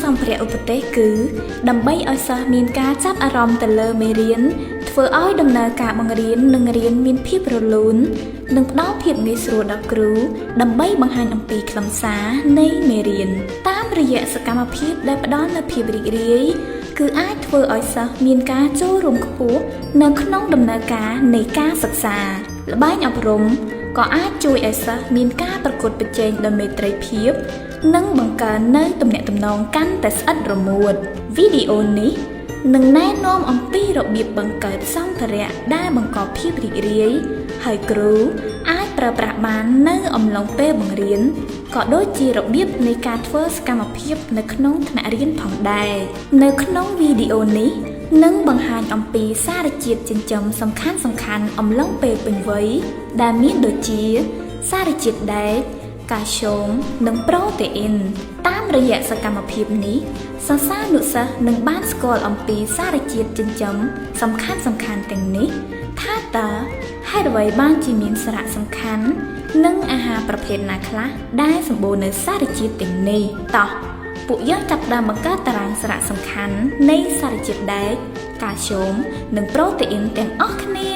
សម្ភារៈឧបទេសគឺដើម្បីឲ្យសិស្សមានការចាប់អារម្មណ៍ទៅលើមេរៀនធ្វើឲ្យដំណើរការបង្រៀននិងរៀនមានភាពរលូននិងផ្ដល់ភាពងាយស្រួលដល់គ្រូដើម្បីបង្ហាញអំពីខ្លឹមសារនៃមេរៀនតាមរយៈសកម្មភាពដែលផ្ដល់នូវភាពរីករាយគឺអាចធ្វើឲ្យសិស្សមានការចូលរួមខ្ពស់នៅក្នុងដំណើរការនៃការសិក្សាល្បែងអប់រំក៏អាចជួយឲ្យសិស្សមានការប្រកួតប្រជែងដោយមេត្រីភាពនិងបង្កើននូវទំនាក់ទំនងកាន់តែស្អិតរមួតវីដេអូនេះនឹងណែនាំអំពីរបៀបបង្កើតសម្ភារៈដែលបង្កភាពរីករាយហើយគ្រូអាចប្រើប្រាស់បាននៅអំឡុងពេលបង្រៀនក៏ដូចជារបៀបនៃការធ្វើសកម្មភាពនៅក្នុងថ្នាក់រៀនផងដែរនៅក្នុងវីដេអូនេះនឹងបង្ហាញអំពីសារជាតិចិញ្ចឹមសំខាន់ៗអំឡុងពេលពេញវ័យដែលមានដូចជាសារជាតិដែកកាល់ស្យូមនិងប្រូតេអ៊ីនតាមរយៈសកម្មភាពនេះសិស្សានុសិស្សនឹងបានស្គាល់អំពីសារជាតិចិញ្ចឹមសំខាន់ៗទាំងនេះថាតើហេតុអ្វីបានជាមានសារៈសំខាន់និងអាហារប្រភេទណាខ្លះដែលសម្បូរនៅសារជាតិទាំងនេះតោះពួកយើងចាប់ផ្ដើមបង្កើតតារាងសារៈសំខាន់នៃសារជាតិដែកកាល់ស្យូមនិងប្រូតេអ៊ីនទាំងអស់គ្នា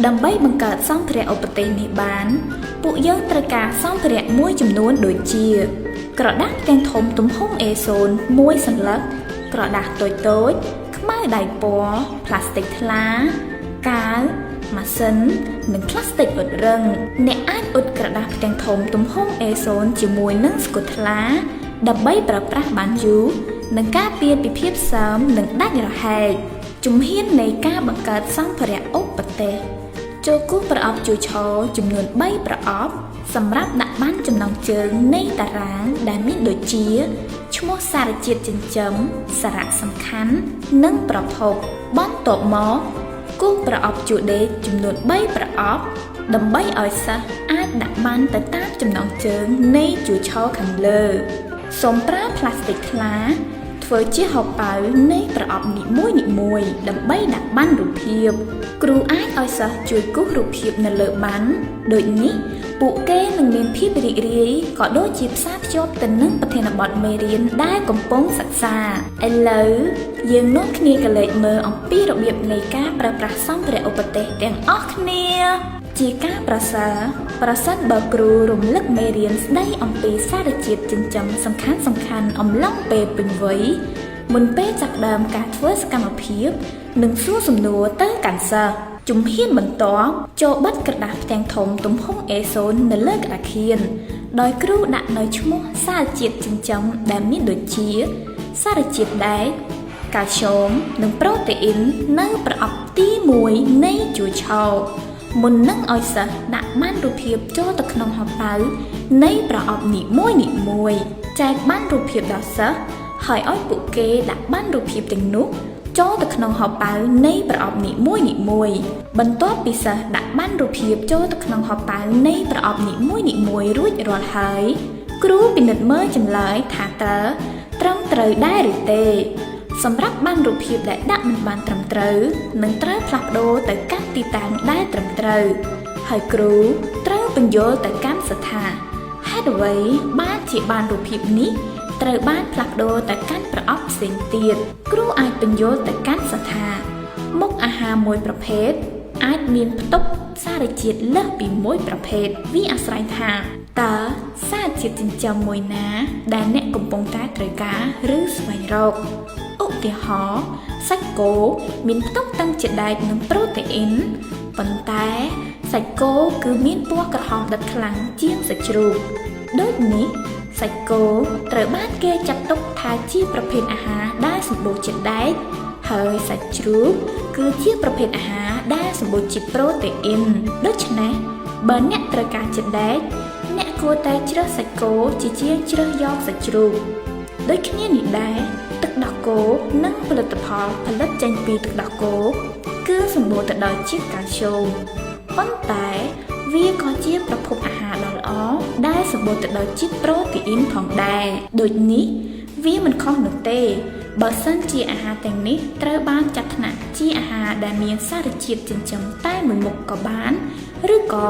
ដើម្បីបង្កើតសម្ភារៈឧបទេសនេះបានពួកយើងត្រូវការសម្ភារៈមួយចំនួនដូចជាក្រដាសផ្ទាំងធំទំហំ A0 មួយសន្លឹកក្រដាសតូចៗខ្មៅដៃពណ៌ផ្លាស្ទិកថ្លាកាវម៉ាស៊ីននិងផ្លាស្ទិកអ៊ុតរឹងអ្នកអាចអ៊ុតក្រដាសផ្ទាំងធំទំហំ A0 ជាមួយនឹងស្កុតថ្លាដើម្បីប្រើប្រាស់បានយូរនិងការពារពីភាពសើមនិងដាច់រហែកជំហាននៃការបង្កើតសម្ភារៈឧបទេសចូលគូសប្រអប់ជួរឈរចំនួន3ប្រអប់សម្រាប់ដាក់បានចំណងជើងនៃតារាងដែលមានដូចជាឈ្មោះសារជាតិចិញ្ចឹមសារៈសំខាន់និងប្រភពបន្ទាប់មកគូសប្រអប់ជួរដេកចំនួន3ប្រអប់ដើម្បីឲ្យសិស្សអាចដាក់បានទៅតាមចំណងជើងនៃជួរឈរខាងលើសូមប្រើផ្លាស្ទិកថ្លាធ្វើជាហោប៉ៅនៃប្រអប់នីមួយៗដើម្បីដាក់បានរូបភាពគ្រូអាចឲ្យសិស្សជួយគូសរូបភាពនៅលើប័ណ្ណដូចនេះពួកគេនឹងមានភាពរីករាយក៏ដូចជាផ្សារភ្ជាប់ទៅនឹងប្រធានបទមេរៀនដែលកំពុងសិក្សាឥឡូវយើងនាំគ្នាកលេចមើលអំពីរបៀបនៃការប្រើប្រាស់សម្ភារៈឧបទេសទាំងអស់គ្នាជាការប្រសើរប្រសិនបើគ្រូរំលឹកមេរៀនស្ដីអំពីសារជាតិចិញ្ចឹមសំខាន់ៗអំឡុងពេលពេញវ័យមុនពេលចាប់ផ្ដើមការធ្វើសកម្មភាពនិងសួរសំណួរទៅកាន់សិស្សជំហានបន្ទាប់ចូលបិទក្រដាសផ្ទាំងធំទំហំ A0 នៅលើក្តារខៀនដោយគ្រូដាក់នៅឈ្មោះសារជាតិចិញ្ចឹមដែលមានដូចជាសារជាតិដែកកាល់ស្យូមនិងប្រូតេអ៊ីននៅប្រអប់ទី1នៃជួរឈរមុននឹងឲ្យសិស្សដាក់បានរូបភាពចូលទៅក្នុងហោប៉ៅនៃប្រអប់នីមួយៗចែកបានរូបភាពដល់សិស្សហើយឲ្យពួកគេដាក់បានរូបភាពទាំងនោះចូលទៅក្នុងហោប៉ៅនៃប្រអប់នីមួយៗបន្ទាប់ពីសិស្សដាក់បានរូបភាពចូលទៅក្នុងហោប៉ៅនៃប្រអប់នីមួយៗរួចរាល់ហើយគ្រូពិនិត្យមើលចម្លើយថាតើត្រឹមត្រូវដែរឬទេសម្រាប់បានរូបភាពដែលដាក់មិនបានត្រឹមត្រូវនឹងត្រូវផ្លាស់ប្ដូរទៅកាន់ទីតាំងដែលត្រឹមត្រូវហើយគ្រូត្រូវពន្យល់ទៅកាន់សិស្សថាហេតុអ្វីបានជាបានរូបភាពនេះត្រូវបានផ្លាស់ប្ដូរទៅកាន់ប្រអប់ផ្សេងទៀតគ្រូអាចពន្យល់ទៅកាន់សិស្សថាមុខអាហារមួយប្រភេទអាចមានផ្ទុកសារជាតិលើសពីមួយប្រភេទវាអាស្រ័យថាតើសារជាតិចិញ្ចឹមមួយណាដែលអ្នកកំពុងតែត្រូវការឬស្វែងរកឧទាហរណ៍សាច់គោមានផ្ទុកទាំងជាតិដែកនិងប្រូតេអ៊ីនប៉ុន្តែសាច់គោគឺមានពណ៌ក្រហមដិតខ្លាំងជាងសាច់ជ្រូកដូចនេះសាច់គោត្រូវបានគេចាត់ទុកថាជាប្រភេទអាហារដែលសម្បូរជាតិដែកហើយសាច់ជ្រូកគឺជាប្រភេទអាហារដែលសម្បូរជាតិប្រូតេអ៊ីនដូច្នេះបើអ្នកត្រូវការជាតិដែកអ្នកគួរតែជ្រើសសាច់គោជាជាងជ្រើសយកសាច់ជ្រូកដូចគ្នានេះដែរទឹកដោះគោនិងផលិតផលផលិតចេញពីទឹកដោះគោគឺសម្បូរទៅដោយជាតិកាល់ស្យូមប៉ុន្តែវាក៏ជាប្រភពអាហារដ៏ល្អដែលសម្បូរទៅដោយជាតិប្រូតេអ៊ីនផងដែរដូចនេះវាមិនខុសនោះទេបើសិនជាអាហារទាំងនេះត្រូវបានចាត់ថ្នាក់ ជាអាហារដែលមានសារជាតិចិញ្ចឹមតែមួយមុខក៏បាន ឬក៏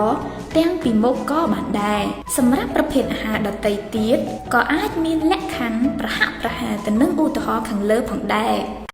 ទាំងពីរមុខក៏បានដែរសម្រាប់ប្រភេទអាហារដទៃទៀតក៏អាចមានលក្ខខណ្ឌប្រហាក់ប្រហែលទៅនឹងឧទាហរណ៍ខាងលើផងដែរ។